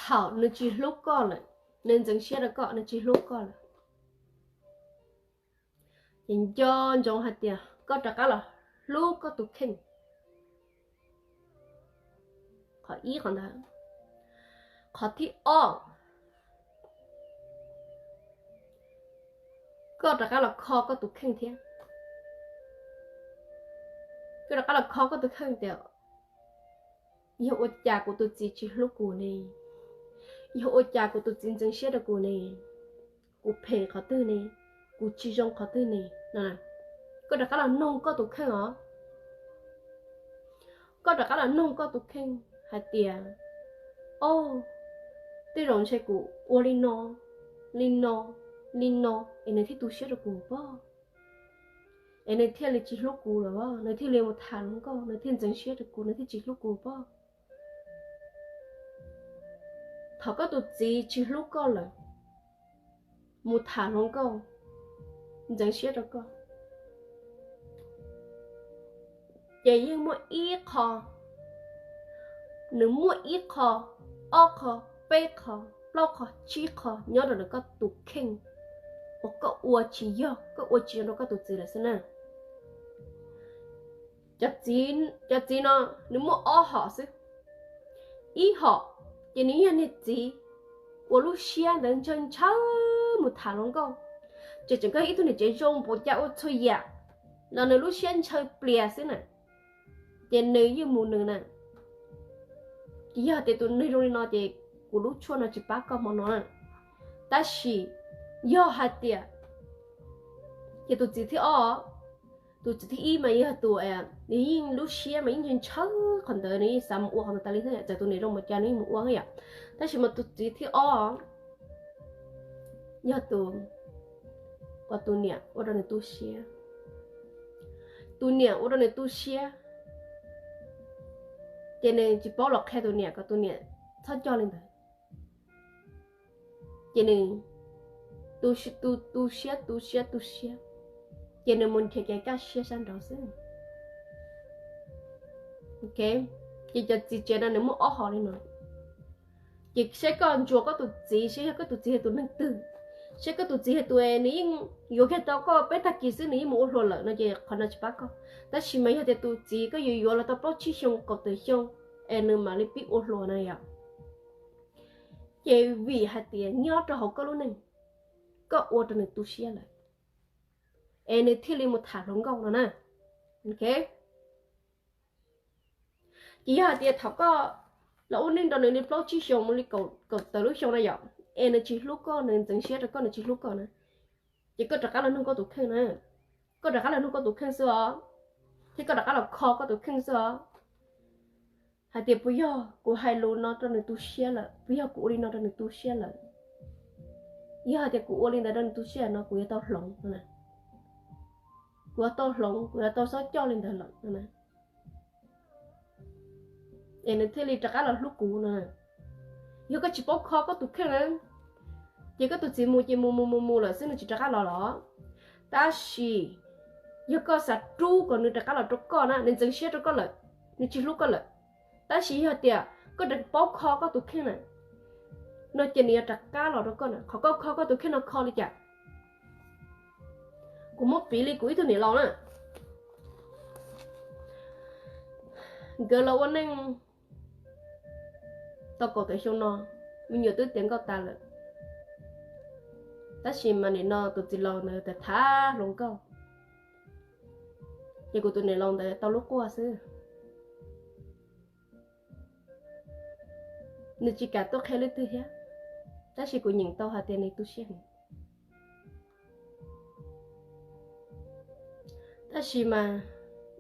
Thaum nws tsis hlub koj lawm, nws ntxeev siab rau koj, nws tsis hlub koj lawm, ces nco ntsoov hais tias koj rov qab los hlub koj tus kheej. Qhov ib qhov ntawd. Qhov thib ob, koj rov qab los kho koj tus kheej thiab. Koj rov qab los kho koj tus kheej tias, yog ua cas kuv tus txiv tsis hlub kuv ne? Yog ua cas kuv tus txiv ntxeev siab rau kuv ne? Kuv phem qhov twg ne? Kuv tsis zoo qhov twg ne? Koj rov qab los nug koj tus kheej os. Koj rov qab los nug koj tus kheej hais tias, o, tej zaum ntshe kuv ua li no, li no, li no, es nws thiaj tu siab rau kuv pob, es nws thiaj li tsis hlub kuv lawm, nws thiaj li mus tham hluas nkauj, nws thiaj ntxeev siab rau kuv, nws thiaj tsis hlub kuv pob. Thaum koj tus txiv tsis hlub koj lawm, mus tham hluas nkauj, ntxeev siab rau koj, ces yeej muaj ib qho, nws muaj ib qho, ob qho, peb qho, plaub qho, tsib qho nyob rau ntawm koj tus kheej uas koj ua tsis yog, koj ua tsis zoo rau koj tus txiv lawm xwb na. Cov txiv no nws muaj ob hom xwb. Ib hom ces nws yog niag txiv uas lub siab ntawd ntshaw ntshaw mus tham hluas nkauj, ces tseem kawg ib tug niam tsev zoo npaum cas ua txhua yam los nws lub siab ntshaw plias xwb na, ces nws yeej mus nws na. Ces yog tias tus neeg zoo li no ces kuv lub tshuaj no tsis pab koj hmo no na. Tab sis yog hais tias, ces tus txiv thib ob, tus txiv thib ib mas yog tus nws yeej lub siab mas yeej ntshaw ntshaw qhov ntawd, nws yeej xav mus ua qhov ntawd tas li thiab, txawm tus niam zoo npaum cas nws yeej mus ua thiab yom. Tab sis mas tus txiv thib ob yog tus, tus niam ua rau nws tu siab. Tus niam ua rau nws tu siab, ces nws tsis paub los qhia tus niam kom tus niam txhob coj li ntawd. Ces nws tu, tu siab, tu siab, tu siab, ces nws mus nrhiav kev kaj siab sab nraud xwb. Ces cov txiv tsev no nws muaj ob hom li no. Ces seb koj ntsuas koj tus txiv, seb yog koj tus txiv yog tus neeg twg, seb koj tus txiv yog tus nws yeej yuav kiag tau koj peb tag kis xwb nws yeej mus ua hluas lawm no ces qhov no tsis pab koj. Tab sis mas yog tias tus txiv koj yuav yuav los tau plaub tsib xyoo kaum tawm xyoo es nws mam li pib ua hluas na yom, ces vim hais tias nyob rau hauv koj lub neej, koj ua rau nws tu siab lawm, es nws thiaj li mus tham hluas nkauj no na. Ces yog hais tias thaum koj los ua neej nrog nws li plaub tsib xyoos mus li kaum tawm lub xyoo na yom, es nws tsis hlub koj, nws ntxeev siab rau koj, nws tsis hlub koj na, ces koj rov qab los nug koj tus kheej na. Koj rov qab los nug koj tus kheej xwb os, thiab koj rov qab los kho koj tus kheej xwb os, hais tias puas yog kuv hais lus no rau nws tu siab lawm, puas yog kuv ua li no rau nws tu siab lawm? Yog hais tias kuv ua li ntawd rau nws tu siab no kuv yuav tau hloov, kuv yuav tau hloov, kuv yuav tau txhob coj li ntawd lawm no, es nws thiaj li rov qab los hlub kuv no. Yog koj tsis paub kho koj tus kheej na, ces koj tus txiv mus ces mus mus mus mus lawm xwb, nws tsis rov qab los los. Tab sis yog koj xav rub kom nws rov qab los rau koj na, nws ntxeev siab rau koj lawm, nws tsis hlub koj lawm, tab sis yog tias koj rov paub kho koj tus kheej na, no ces nws yuav rov qab los rau koj na. Qhov koj kho koj tus kheej no kho li cas? Kuv muab piv li kuv ib tug niam laus na, nkawd los ua neej tau kaum tawm xyoo no, me nyuam twb tiav nkauj tas lawm, tab sis mas nim no tus txiv laus ntawd tham hluas nkauj, ces kuv tus niam laus ntawd tau lub quaj xwb. Nws tsis kam tuaj qhia leej twg thiab, tab sis kuv nyeem tau hais tias nws tu siab heev. Tab sis mas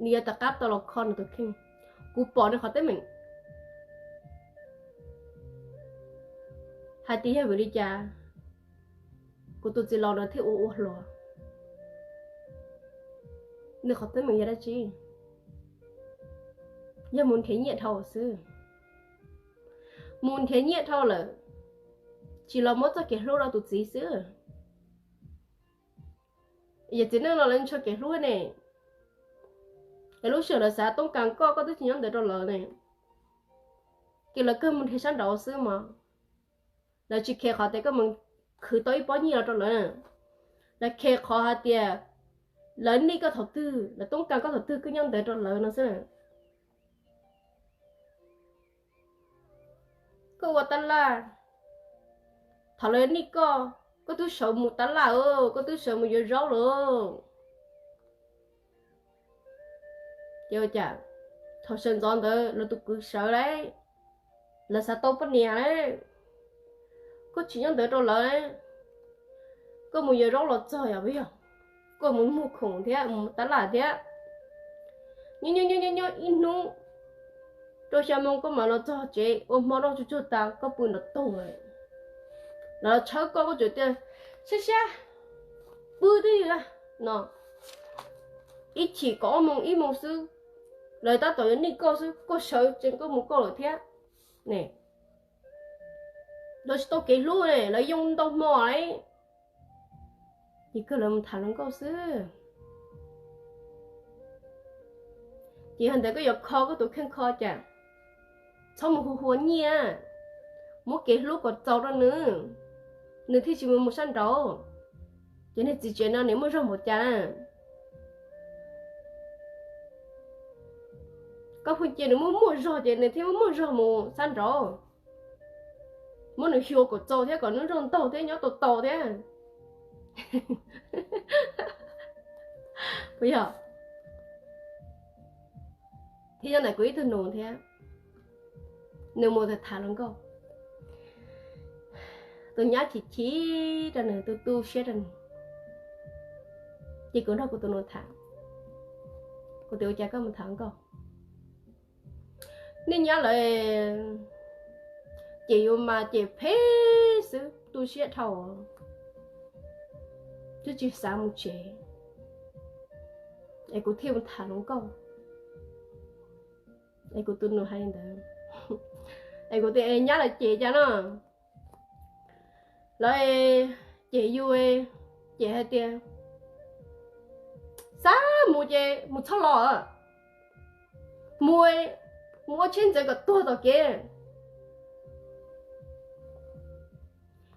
nws yuav rov qab tau los kho nws tus kheej. Kuv pom nws qhov teeb meem hais tias yog vim li cas kuv tus txiv laus no thiaj ua ua hluas. Nws qhov teeb meem yog dab tsi? Yog mus nrhiav nyiaj dhau xwb. Mus nrhiav nyiaj dhau lawm, tsis los muab txoj kev hlub rau tus txiv xwb. Yog txiv neej no lawv ntshaw kev hlub ne, es lub sij hawm lawv xav toob kas koj, koj twb tsis nyob ntawd rau lawv ne, ces lawv kawg mus nrhiav sab nraud xwb mas. Lawv tsis khev qhov tias koj mus khwv tau ib pob nyiaj los rau lawv, lawv khev qhov hais tias lawv nij koj thaum twg, lawv toob kas koj thaum twg koj nyob ntawd rau lawv no xwb. Koj ua tab laj, thaum lawv nij koj, koj twb sawv mus tab laj, koj twb sawv mus yuav zaub lawm. Ces ua cas thaum sawv ntxov ntawd lawv tus kwv sawv lawm, lawv xav tau poj niam lawm, koj tsis nyob ntawd rau lawv, koj mus yuav zaub los txog yog, yog koj mus muag khoom thiab mus tab laj thiab. Nyob nyob nyob nyob ib hnub rau xya moo koj mam los txog tsev, ua hmo noj tsuj tsuag tas koj pw nrov toog lawm. Lawv los tshawb koj, koj tseem tias, sab sab, pw twb ywm no. Ib chim kaum ob moo ib moo xwb, lawv tab tom yuav nij koj xwb, koj sawv tsees koj mus koj lawm thiab ne. Lawv tsis tau kev hlub ne, lawv yoo ntau hmo lawm. Ces kawg lawv mus tham hluas nkauj xwb. Ces yog ntawd koj yuav kho koj tus kheej kho cas, txhob mus hu hua nyiaj, muab kev hlub kom txaus rau nws, nws thiaj tsis mus mus sab nraud. Ces niag txiv tsev no nws muaj zog npaum cas na? Koj pheej cia nws muaj muaj zog ces nws thiaj muaj muaj zog mus sab nraud. Muab nws xyuas kom txaus thiab kom nws zog ntaug thiab nyob tau tau thiab. Puas yog? Thiab nyob ntawm kuv ib tug nus thiab, nws mus tham hluas nkauj, tus nyab chim chim rau nws, tu tu siab rau nws. Ces kuv nrog kuv tus nus tham, kuv tias ua cas koj mus tham hluas nkauj? Nej nyab lawv cem yus mas cem phem xwb, tu siab dhau, twb tsis xav mus tsev, es kuv thiaj mus tham hluas nkauj. Es kuv tus nus hais li ntawd, es kuv tias nyab lawv cem cas no? Lawv cem yus, cem hais tias xav mus ces mus txhob los, mus, mus ua tsheb ntxeev kom tuag tom kev.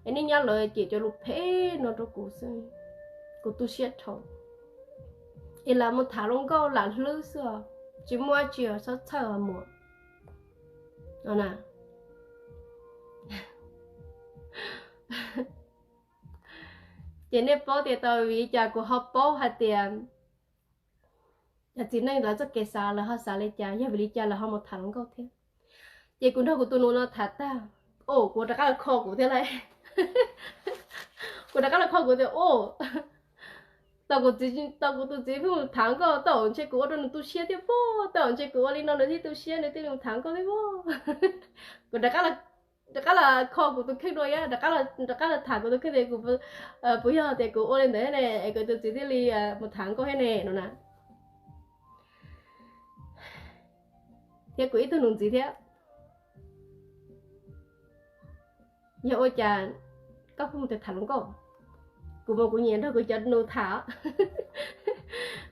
Es nej nyab lawv cem cov lus phem no rau kuv xwb, kuv tu siab dhau. Es lam mus tham hluas nkauj lam hlwb xwb os, tsis muaj dab tsi os, txhob txhawj os muam. Ces nej paub tias tau vim li cas kuv ho paub hais tias cov txiv neej lawv txoj kev xav lawv ho xav li cas, yog vim li cas lawv ho mus tham hluas nkauj thiab. Ces kuv nrog kuv tus nus no tham tag, o, kuv rov qab los kho kuv thiab lauj. Kuv rov qab los kho kuv tias, o, tau kuv tus txiv pheej mus tham hluas nkauj, tej zaum ntshe kuv ua rau nws tu siab thiab pob, tej zaum ntshe kuv ua li no nws thiaj tu siab, nws thiaj li mus tham hluas nkauj thiab pob. Kuv rov qab los kho kuv tus kheej dua thiab, rov qab los tham kuv tus kheej tias kuv, puas yog tias kuv ua li ntawd ne es kuv tus txiv thiaj li mus tham hluas nkauj thiab ne no na. Thiab kuv ib tug nus ntxiv thiab, yog ua cas koj pheej mus tham hluas nkauj? Kuv mas kuv nyiam nrog kuv cov nus tham,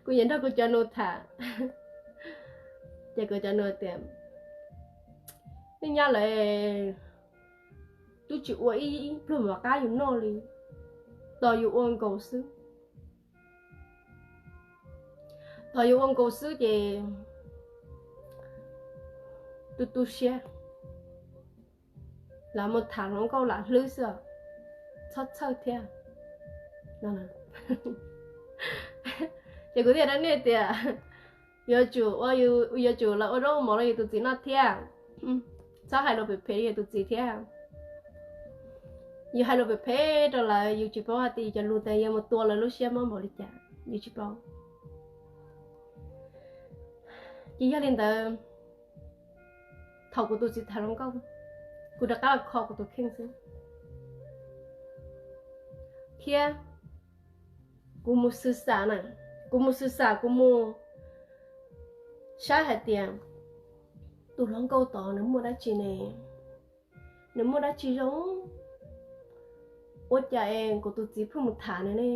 kuv nyiam nrog kuv cov nus tham. Ces kuv cov nus tias, nej nyab lawv twb tsis ua ib pluag mov qab yus noj li, tos yus ua nkaus xwb. Tos yus ua nkaus xwb ces tu tu siab, lam mus tham hluas nkauj lam hlwb xwb, txhob txhawj thiab. Ces kuv thiaj rau nej tias, yuav tsum ua, yuav tsum los ua zaub ua mov rau yus tus txiv noj thiab. Txhob hais lus phem phem rau yus tus txiv thiab. Yus hais lus phem phem rau lawv, yus tsis paub hais tias yus cov lus ntawd yuav mus tua lawv lub siab mob npaum li cas, yus tsis paub. Ces yog li ntawd, thaum kuv tus txiv tham hluas nkauj, kuv rov qab los kho kuv tus kheej xwb. Thiab kuv mus xwv xam na, kuv mus xwv xam, kuv mus saib hais tias tus hluas nkauj tod nws muaj dab tsi ne? Nws muaj dab tsi zoo? Ua cas es kuv tus txiv pheej mus tham nws ne?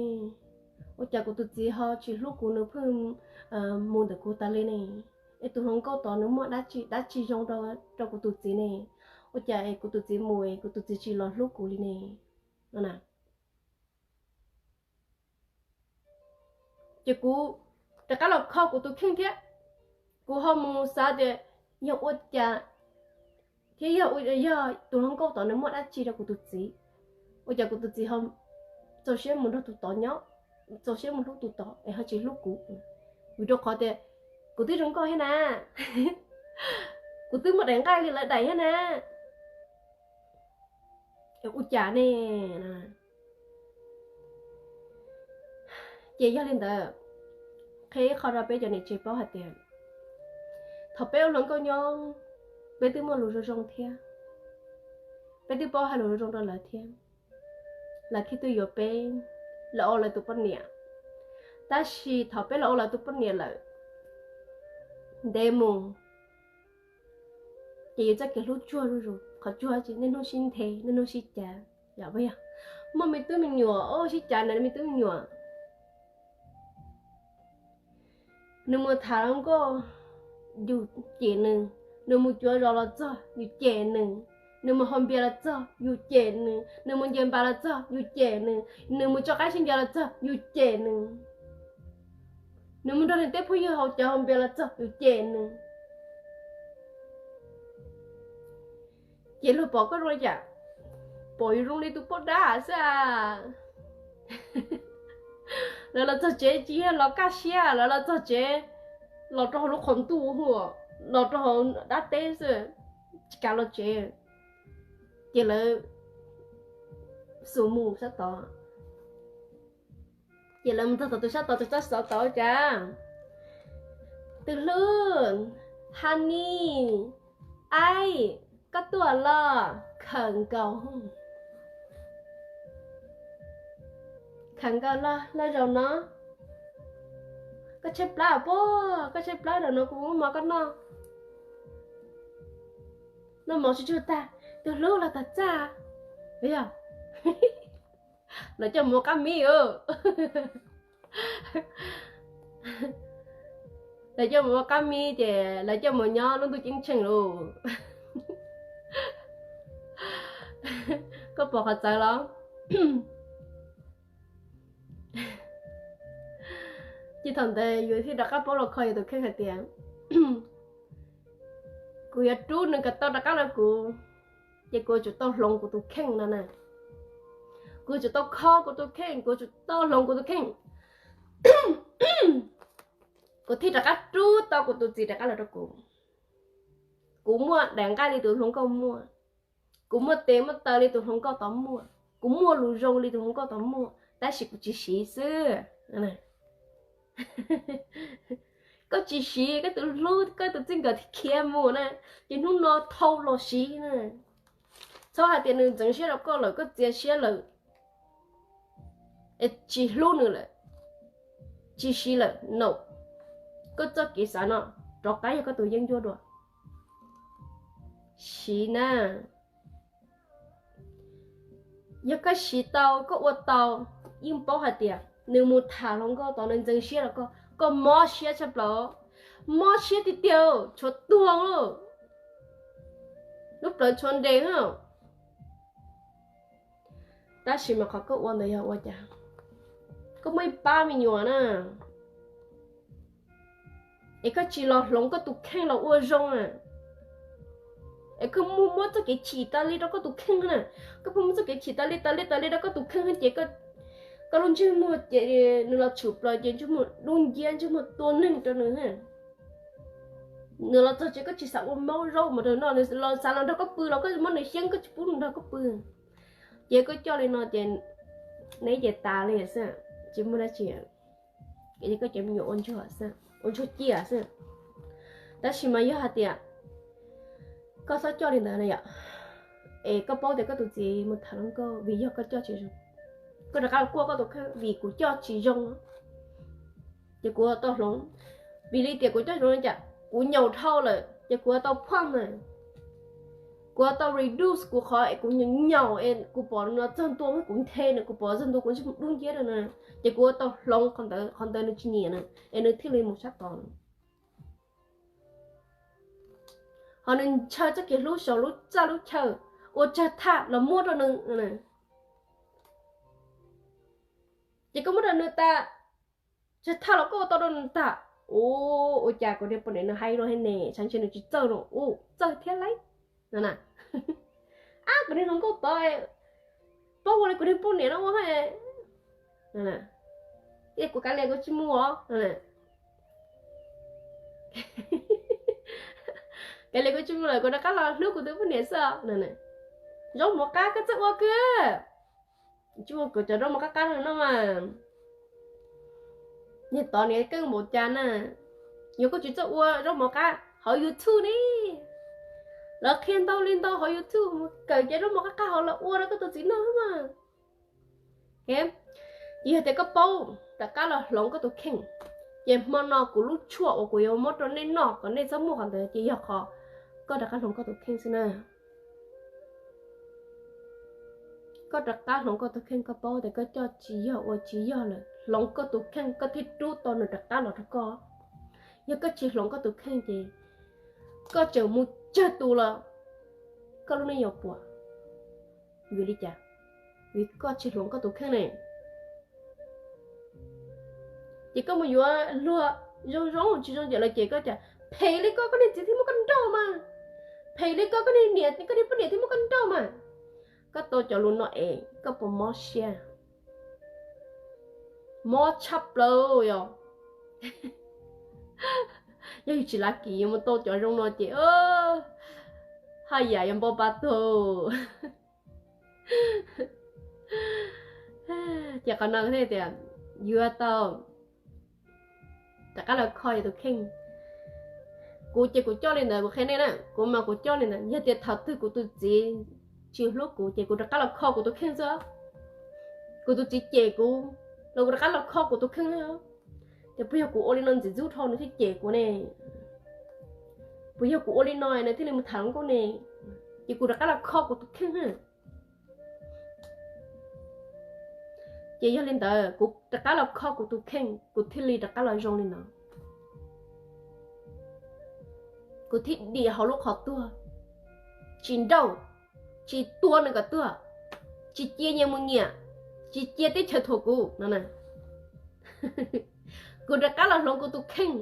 Ua cas kuv tus txiv ho tsis hlub kuv, nws pheej mus ntawm kuv tas li ne? Es tus hluas nkauj tod nws muaj dab tsi, dab tsi zoo rau kuv tus txiv ne? Ua cas es kuv tus txiv mus es kuv tus txiv tsis los hlub kuv li ne? No na. Ces kuv rov qab los kho kuv tus kheej thiab. Kuv ho mus xav tias yog ua cas thiab yog, yog tus hluas nkauj tod nws muaj dab tsi rau kuv tus txiv, ua cas kuv tus txiv ho txaus siab mus nrog tus tod nyob, txaus siab mus hlub tus tod es ho tsis hlub kuv. Vim rau qhov tias kuv twb zoo nkauj thiab na, kuv twb muaj daim nqaij li lawv daim thiab na. Ua cas ne? Ces yog li ntawd, qhia ib qho rau peb cov niam tsev paub hais tias thaum peb ua hluas nkauj nyob, peb twb muaj lus zoo zoo thiab, peb twb paub hais lus zoo zoo rau lawv thiab, lawv thiaj tuaj yuav peb los ua lawv tus poj niam. Tab sis thaum peb los ua lawv tus poj niam lawm, ntev mus ces yus txoj kev hlub tsuag zuj zus, qhov tsuag ces niaj hnub sib nthe, niaj hnub sib cav, yog puas yog? Muaj me tub me nyuam, o, sib cav ntawm me tub me nyuam. Nws mus tham hluas nkauj, yus cem nws. Nws mus cuav zos los txog, yus cem nws. Nws mus haus npias los txog, yus cem nws. Nws mus nce npas los txog, yus cem nws. Nws mus tso qaib sib ncaws los txog, yus cem nws. Nws mus nrog nws tej phooj ywg haus cawv haus npias los txog, yus cem nws. Ces luag pom koj zoo li cas? Pom yus zoo li tus poj dab xwb a. Lawv los txog tsev tsis yog los kaj siab, lawv los txog tsev los rau hauv lub qhov ntuj, los rau hauv dab teb xwb, tsis kam los tsev. Ces lawv xus mus sab tod. Ces lawv mus txog tom tus sab tod, tus sab tod tod cas, tus hlub, honey, aib, koj tuaj los, khawm nkaus, khawm nkaus los, los zaum no, koj tshaib plab puas, koj tshaib plab, zaum no kuv muab mov koj noj. Noj mov tsuag tsuag tag, tus hlub los tag txaj. Yog lawv coj mus ua qab mib. Lawv coj mus ua qab mib ces lawv coj mus nyob lub ntuj ceeb tsheej lauj. Koj pom qhov txawv los? Ces thaum ntawd yus thiaj rov qab paub los kho yus tus kheej hais tias kuv yuav rub nws kom tau rov qab los kuv, ces kuv yuav tsum tau hloov kuv tus kheej no na. Kuv yuav tsum tau kho kuv tus kheej, kuv yuav tsum tau hloov kuv tus kheej, kuv thiaj rov qab rub tau kuv tus txiv rov qab los rau kuv. Kuv muaj daim nqaij li tus hluas nkauj muaj, kuv muaj tes muaj taw li tus hluas nkauj tod muaj, kuv muaj lus zoo li tus hluas nkauj tod muaj, tab sis kuv tsis siv xwb. Koj tsis siv, koj tus hlub, koj tus txij nkawm thiaj khiav mus na, ces hnub no thau los siv na. Txhob hais tias nws ntxeev siab rau koj lawm, koj txias siab lawm, es tsis hlub nws lawm, tsis siv lawm no, koj txoj kev xav no rov qab yog koj tus yeeb ncuab dua. Siv na, yog koj siv tau, koj ua tau, yeej paub hais tias nws mus tham hluas nkauj tod nws ntxeev siab rau koj, koj mob siab tshaj plaws, mob siab tiag tiag, tshuav tuag, lub plawv tshuav nres. Tab sis mas qhov koj ua ntawd yog ua cas? Koj muaj ib pab me nyuam na, es koj tsis los hloov koj tus kheej los ua zoo na, es koj muab, muab txoj kev chim tas li rau koj tus kheej na. Koj pheej muab txoj kev chim tas li tas li tas li rau koj tus kheej ces koj lub ntsej muag ces nws los tshwm plaws ces ntsej muag dub nciab, ntsej muag tua neeg rau nws. Nws los txog ces koj tsis xav ua mov zaub mov nrog noj, nws los xav los nrog koj pw los koj muab nws xyeeb, koj tsis pub nws nrog koj pw. Ces koj coj li no ces neb ces tas li xwb, tsis muaj dab tsi. Ces koj cov me nyuam ua ntsuag xwb, ua ntsuag ciaj xwb. Tab sis mas yog hais tias koj txhob coj li ntawd na yom, es koj paub tias koj tus txiv mus tham hluas nkauj vim yog koj coj tsis zoo, koj rov qab los kuaj koj tus kheej vim kuv coj tsis zoo, ces kuv tau hloov. Vim li tias kuv coj zoo li cas, kuv nyaum dhau lawm ces kuv tau phuaj na, kuv tau reduce kuv qhov es kuv nyaum es kuv pom no txog ntua kuv nthe nws, kuv pom txog ntua kuv ntsej muag dub nciab rau na, ces kuv tau hloov qhov ntawd, qhov ntawd nws tsis nyiam na, es nws thiaj li mus sab tod. Ho nws ntshaw txoj kev hlub saum lub txaj lub chaw, ua tsawg thaj los muab rau nws. Ces koj muab rau nws tas, tsawg thaj los koj ua tau rau nws tas. Ua, ua cas kuv niag poj niam no hais luag thiab ne, tsam ntshe nws tsis txawj no. Ua, txawj thiab lauj. No na, ab, kuv niag hluas nkauj tod, paub ua li kuv niag poj niam no ua. Kuv kav liam kuv tsis mus os. Kav liam kuv tsis mus lawm, kuv rov qab los hlub kuv tus poj niam xwb. Zaub mov qab koj txawj ua kawg. Tsis ua kuv cov zaub mov qab qab no mas. Niag tod niag keej npaum cas na. Yog koj tsis txawj ua zaub mov qab hauv YouTube ne, lawv qhia ntau li ntau hauv YouTube, kawm cov zaub mov qab qab hauv los ua rau koj tus txiv noj mas. Ces yog tias koj paub rov qab los hloov koj tus kheej, ces hmo no kuv lub tshuaj uas kuv yuav muab rau nej noj kom nej txhob muaj qhov ntawd ces yog qhov koj rov qab hloov koj tus kheej xwb na. Koj rov qab hloov koj tus kheej, koj paub tias koj coj tsis yog ua tsis yog lawm, hloov koj tus kheej koj thiaj rub tau nws rov qab los rau koj. Yog koj tsis hloov koj tus kheej ces koj tseem mus tsawg tus los koj lub neej yuav puas. Vim li cas? Vim koj tsis hloov koj tus kheej ne. Ces koj mus yuav luag zoo zoo tsis zoo ces lawv cem koj cas, phem li koj koj niag txiv thiaj muab koj nrauj mas, phem li koj koj niag niam koj niag poj niam thiaj muab koj nrauj mas. Koj tau cov lus no es koj puas mob siab? Mob tshaj plaws yog. Yog yus tsis lav kis yuav mus tau cov zoo no ces haj yam yuav npau pa tuag. Ces qhov no thiaj tias yuav tau rov qab los kho yus tus kheej. Kuv ces kuv coj li ntawd, kuv qhia nej na, kuv mas kuv coj li ntawd. Yog tias thaum twg kuv tus txiv tsis hlub kuv ces kuv rov qab los kho kuv tus kheej xwb. Kuv tus txiv cem kuv los kuv rov qab los kho kuv tus kheej xwb. Ces puas yog kuv ua li no ntxim ntxub dhau nws thiaj cem kuv ne? Puas yog kuv ua li no nws thiaj li mus tham hluas nkauj ne? Ces kuv rov qab los kho kuv tus kheej. Ces yog li ntawd kuv rov qab los kho kuv tus kheej, kuv thiaj li rov qab los zoo li no. Kuv thiaj dim hauv lub qhov tuag, tsis nrauj, tsis tua nws kom tuag, tsis cia nyias mus nyiam, tsis cia teb chaws thuam kuv no na. Kuv rov qab los hloov kuv tus kheej,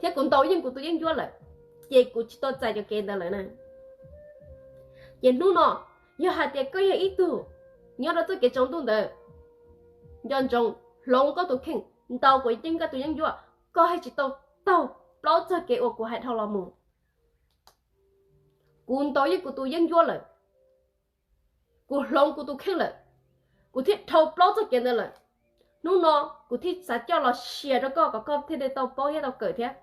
thiab kuv ntaus yeej kuv tus yeeb ncuab lawm, ces kuv tsis tau txais cov kev ntawd lawm na. Ces hnub no, yog hais tias koj yog ib tug nyob rau txoj kev tsaus ntuj ntawd, nco ntsoov hloov koj tus kheej, ntaus kuv yeej koj tus yeeb ncuab, koj thiaj tsis tau taug plaub txog kev uas kuv hais dhau los mus. Kuv ntaus yeej kuv tus yeeb ncuab lawm, kuv hloov kuv tus kheej lawm, kuv thiaj dhau plaub txoj kev ntawd lawm. Hnub no kuv thiaj xav coj los share rau koj kom koj thiaj li tau paub thiab tau kawm thiab.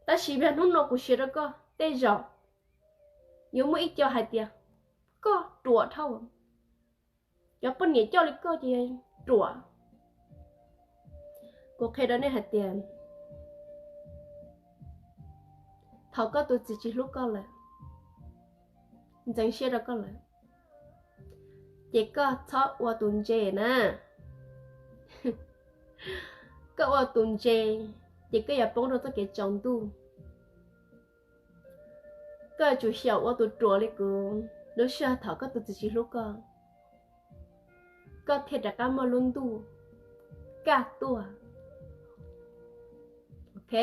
Tab sis yog hnub no kuv share rau koj, tej zaum yuav muaj ib co hais tias koj ruam dhau, cov poj niam coj li koj ces ruam. Kuv qhia rau nej hais tias thaum koj tus txiv tsis hlub koj lawm, ntxeev siab rau koj lawm, ces koj txhob ua tus ntse na. Koj ua tus ntse, ces koj yuav poob rau txoj kev tsaus ntuj. Koj yuav tsum xyaum ua tus ruam li kuv lub sij hawm thaum koj tus txiv tsis hlub koj, koj thiaj rov qab muaj lub ntuj kaj tuaj. Ok,